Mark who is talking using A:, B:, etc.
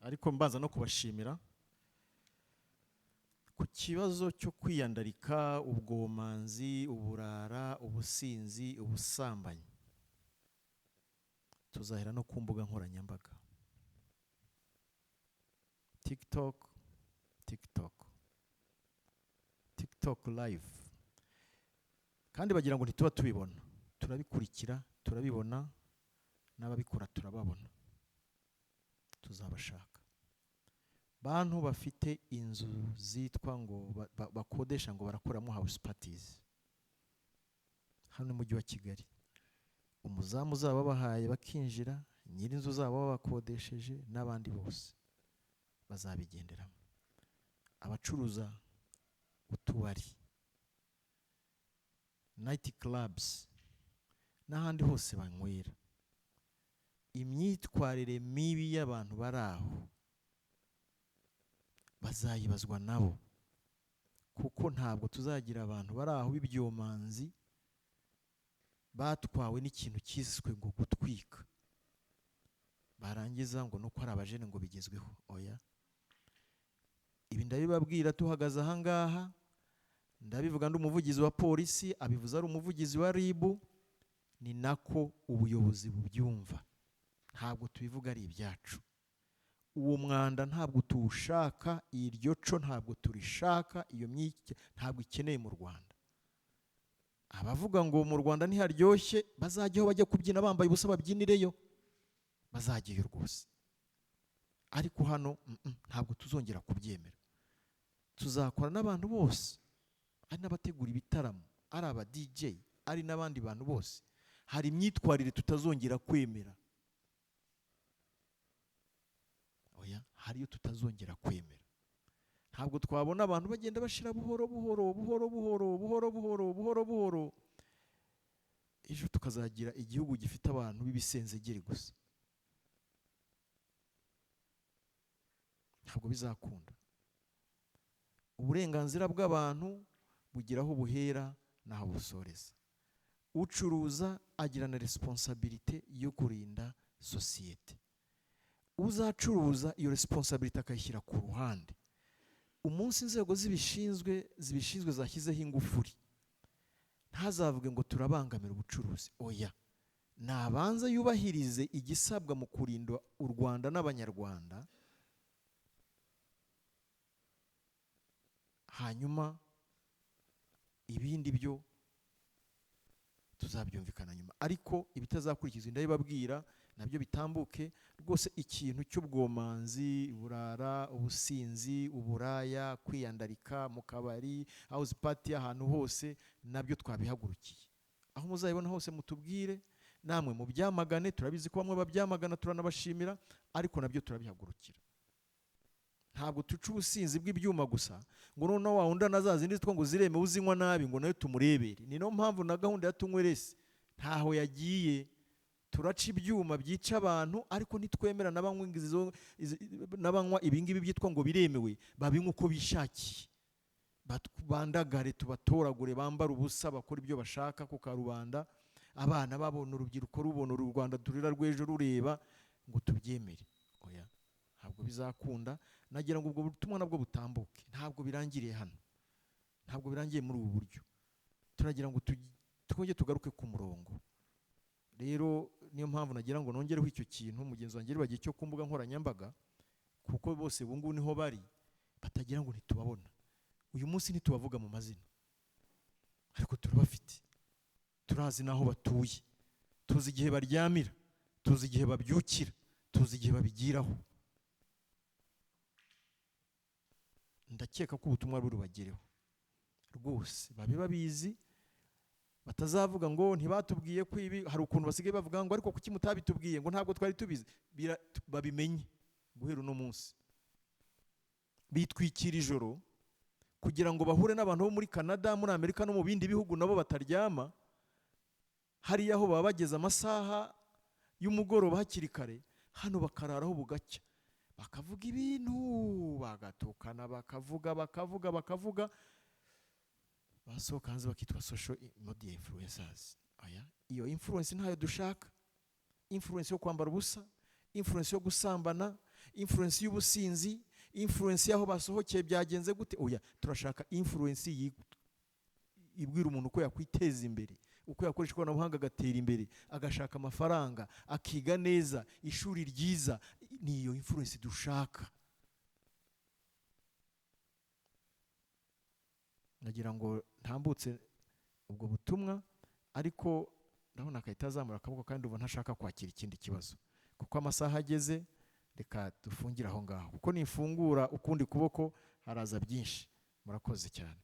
A: Ariko mbanza no kubashimira ku kibazo cyo kwiyandarika, ubwomanzi, uburara, ubusinzi, ubusambanyi. Tuzahera no ku mbuga nkoranyambaga, TikTok, TikTok, TikTok live. Kandi bagira ngo ntituba tubibona, turabikurikira, turabibona, n'ababikora turababona. Tuzabashaka. Bantu bafite inzu zitwa ngo bakodesha ngo barakoramo house parties hano mu mujyi wa Kigali, umuzamu uzaba babahaye bakinjira, nyir'inzu zabo babakodesheje n'abandi bose bazabigenderamo. Abacuruza utubari, night clubs n'ahandi hose banywera, imyitwarire mibi y'abantu bari aho bazayibazwa nabo, kuko ntabwo tuzagira abantu bari aho b'ibyomanzi batwawe n'ikintu cyiswe ngo gutwika, barangiza ngo nuko ari abajene ngo bigezweho. Oya, ibi ndabibabwira tuhagaze ahangaha, ndabivuga ndi umuvugizi wa polisi, abivuze ari umuvugizi wa RIB, ni nako ubuyobozi bubyumva. Ntabwo tubivuga ari ibyacu. Uwo mwanda ntabwo tuwushaka, iryo co ntabwo turishaka, iyo myike ntabwo ikeneye mu Rwanda. Abavuga ngo mu Rwanda ntiharyoshye bazajyaho bajya kubyina bambaye ubusa, babyinireyo, bazajyayo rwose. Ariko hano ntabwo tuzongera kubyemera. Tuzakora n'abantu bose, ari n'abategura ibitaramo, ari aba DJ, ari n'abandi bantu bose. Hari imyitwarire tutazongera kwemera. Oya, hari iyo tutazongera kwemera. Ntabwo twabona abantu bagenda bashira buhoro buhoro buhoro buhoro buhoro buhoro buhoro buhoro, ejo tukazagira igihugu gifite abantu b'ibisenzegeri gusa. Ntabwo bizakunda. Uburenganzira bw'abantu bugira aho buhera n'aho busoreza. Ucuruza agira na responsabilité yo kurinda sosiyete. Uzacuruza iyo responsabilité akayishyira ku ruhande, umunsi inzego zibishinzwe zashyizeho ingufuri, ntazavuge ngo turabangamira ubucuruzi. Oya, nabanza yubahirize igisabwa mu kurinda u Rwanda n'Abanyarwanda, hanyuma ibindi byo tuzabyumvikana nyuma. Ariko ibitazakurikizwa ndabibabwira nabyo bitambuke rwose. Ikintu cy'ubwomanzi, uburara, ubusinzi, uburaya, kwiyandarika mu kabari, house party, ahantu hose nabyo twabihagurukiye. Aho muzabibona hose mutubwire, namwe mubyamagane. Turabizi ko bamwe babyamagana, turanabashimira, ariko nabyo turabihagurukira. Ntabwo tuca ubusinzi bw'ibyuma gusa ngo noneho wa wundi na za zindi zitwa ngo ziremewe uzinywa nabi ngo nayo tumurebere. Ni nayo mpamvu na gahunda ya Tunyweresi ntaho yagiye. Turaca ibyuma byica abantu, ariko ntitwemera n'abanywa ibingibi byitwa ngo biremewe babinywa uko bishakiye, bandagare, tubatoragure, bambare ubusa, bakora ibyo bashaka ku karubanda, abana babona, urubyiruko rubona, uru Rwanda turira rw'ejo rureba, ngo tubyemere. Oya, ntabwo bizakunda. Nagira ngo ubwo butumwa nabwo butambuke. Ntabwo birangiriye hano, ntabwo birangiye muri ubu buryo. Turagira ngo twongere tugaruke ku murongo. Rero niyo mpamvu nagira ngo nongereho icyo kintu mugenzi wanjye bagiye cyo ku mbuga nkoranyambaga, kuko bose ubu ngubu niho bari, batagira ngo ntitubabona. Uyu munsi ntitubavuga mu mazina, ariko turabafite, turazi n'aho batuye, tuzi igihe baryamira, tuzi igihe babyukira, tuzi igihe babigiraho. Ndakeka ko ubutumwa burubagereho rwose, babe babizi, batazavuga ngo ntibatubwiye ko ibi. Hari ukuntu basigaye bavuga ngo ariko kuki mutabitubwiye, ngo ntabwo twari tubizi. Babimenye guhera uno munsi. Bitwikira ijoro kugira ngo bahure n'abantu bo muri Canada, muri Amerika no mu bindi bihugu nabo bataryama. Hariya aho baba bageze amasaha y'umugoroba hakiri kare, hano bakararaho bugacya, bakavuga ibintu, bagatukana, bakavuga, bakavuga, bakavuga, basohoka hanze bakitwa social media influencers. Aya, iyo influence ntayo dushaka. Influence yo kwambara ubusa, influence yo gusambana, Influence y'ubusinzi, influence y'aho basohokeye byagenze gute? Oya, turashaka influence ibwira umuntu uko yakwiteza imbere, uko yakoresha ikoranabuhanga agatera imbere, agashaka amafaranga, akiga neza, ishuri ryiza. Ni iyo influence dushaka. Nagira ngo ntambutse ubwo butumwa, ariko ndabona agahita azamura akaboko, kandi ubu ntashaka kwakira ikindi kibazo kuko amasaha ageze. Reka dufungire aho ngaho, kuko nifungura ukundi kuboko haraza byinshi. Murakoze cyane.